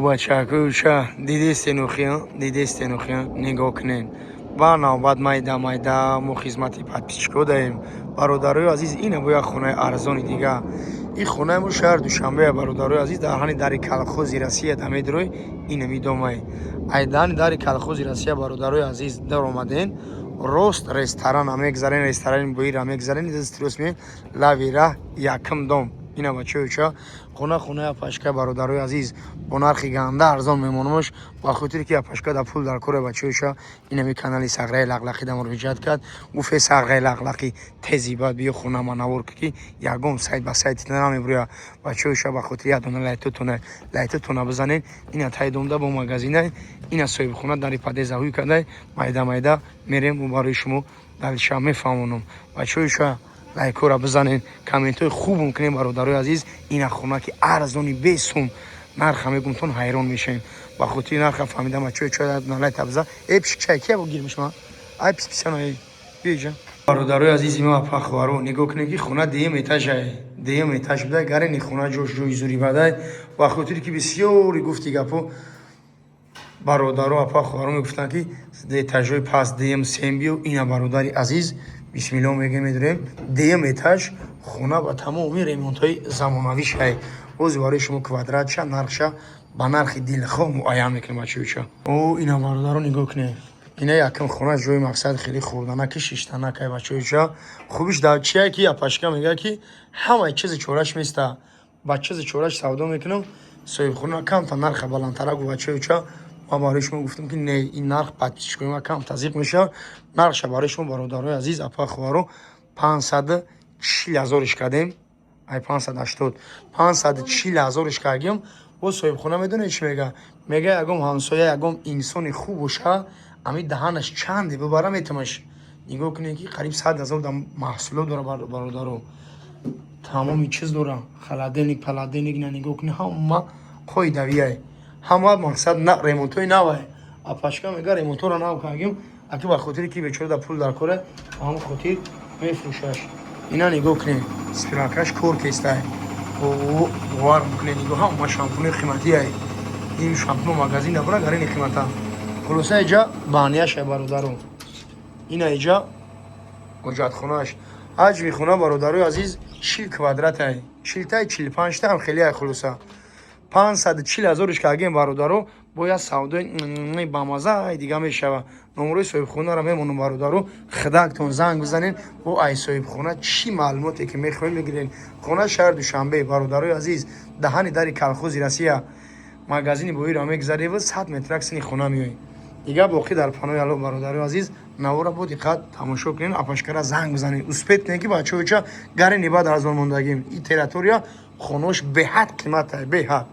Бачакуша, дидестенухи, дидестенухи, нигоҳ кунен. Ба навбат майда майда мо хизмати подписчико даем. Бародарои азиз, ина бо як хонаи арзони дига. Ин хонаи мо шаҳр Душанбе, бародарои азиз, дар ҳани дари колхози Россия да медрой, ина мидомай. Ай даҳани дари колхози Россия, бародарои азиз, даромаден, рост ресторан мегзарен, ресторани Буира мегзарен, стрёс ме лави раҳ, якм дом. Ина, бачаюча, хона, хонаи апашка, бародарои азиз, бо нархи ганда арзон мемонамаш, ба хотире ки апашка да пул дар кора. Бачаюча, инами канали Сағраи Лақлақӣ да муроҷиат кард, гуфте: «Сағраи Лақлақӣ, тези баъд биё, хона ма навор, ки ягон сайт ба сайти намебуря». Бачаюча, ба хотири як дона лайтотона, лайтотона бизанен. Ина тай домда бо магазина, ина соҳибхона дари подъезда ҳуй кардай. Майда майда мерем, барои шумо далиша мефаҳмонам. Бачаюча, лайкора бизанен, комментҳои хубм кунем, бародарои азиз. Ина хона ки арзони бесум, нарха мегумтон, ҳайрон мешавем. Ба хотири нарха фаҳмидам, бачаҳои, чой налай табза. Э, пишчай кия бо гирмиш ма, ай пис писано, биёҷа. Бародарои азизи ма, апа, хоҳаро, нигоҳ кунед, ки хона дуюм этажай, дуюм этаж будай. Гарени хона ҷош ҷои зури бадай. Ба хотире ки бисёри гуфти гапо, бародаро, апа, хоҳаро мегуфтанд, ки этажҳои пас, дуюм, сем биё. Ина, бародари азиз, бисмилло мегӯем, медорем дуюм этаж, хона ба тамоми ремонтҳои замонавӣ шай. Боз барои шумо квадратша, нархша ба нархи дилхоҳ муайян мекунем, бачаюча. О, ина, бародаро, нигоҳ кунед, ина якм хона, ҷои мақсад хеле хурданаки, шиштанакай, бачаюча. Хубиш дар чия, ки апашка мегӯяд, ки ҳамаи чизи чораш места, ба чизи чораш савдо мекунам. Соҳибхона камта нарха баландтара гу, бачаюча. Ман барои шумо гуфтам, ки не, ин нарх подписчикои ма кам тазиқ мешавад. Нархша барои шумо, бародарои азиз, апа, хоҳаро, 540 ҳазориш кардем, ай 580, 540 ҳазориш кардем. Боз соҳибхона медонед чӣ мега? Мега, ягон ҳамсоя, ягон инсони хуб боша, ами даҳанаш чанде бибара, метамаш. Нигоҳ кунед, ки қариб 100 000 да маҳсулот дора, бародаро, тамоми чиз дора, холодильник, паладильник. На, нигоҳ кунед, ҳама қоидавияй, ҳама мақсад ремонтҳои навай. Апашка мега, ремонтҳоро нав кардем, аки ба хотире ки бечора да пул дар коре, ба ҳамон хотир мефурӯшаш. Ина нигоҳ кунед, стиралкаш кор кестай, бовар мекунед? Нигоҳ, ҳама шампуни қиматиай. Ин шампуно магазин набура, гарини қимата. Хулоса, иҷа баняшай, бародаро, ина иҷа ҳоҷатхонааш. Ҳаҷми хона, бародарои азиз, 40 квадратай, 40-тай, 45-та ҳам хеле. Хулоса, 540 ҳазориш кардем, бародаро, бояд савдои бамаза дига мешава. Номерои соҳибхонаро мемонам, бародаро, худактон занг бизанед, бо ай соҳибхона чӣ маълумоте ки мехоҳед, мегиред. Хона шаҳр Душанбе, бародарои азиз, даҳани дари колхози Россия, магазини Боиро мегзареву 100 метрак сини хона меоед. Дига боқӣ дар панои Алло, бародарои азиз. Навора бо диққат тамошо кунед, апашкара занг бизанед, успеть кунед, ки бачаҳоча, гари нибад арзон мондагим. И территория хонош беҳад қимата, беҳад.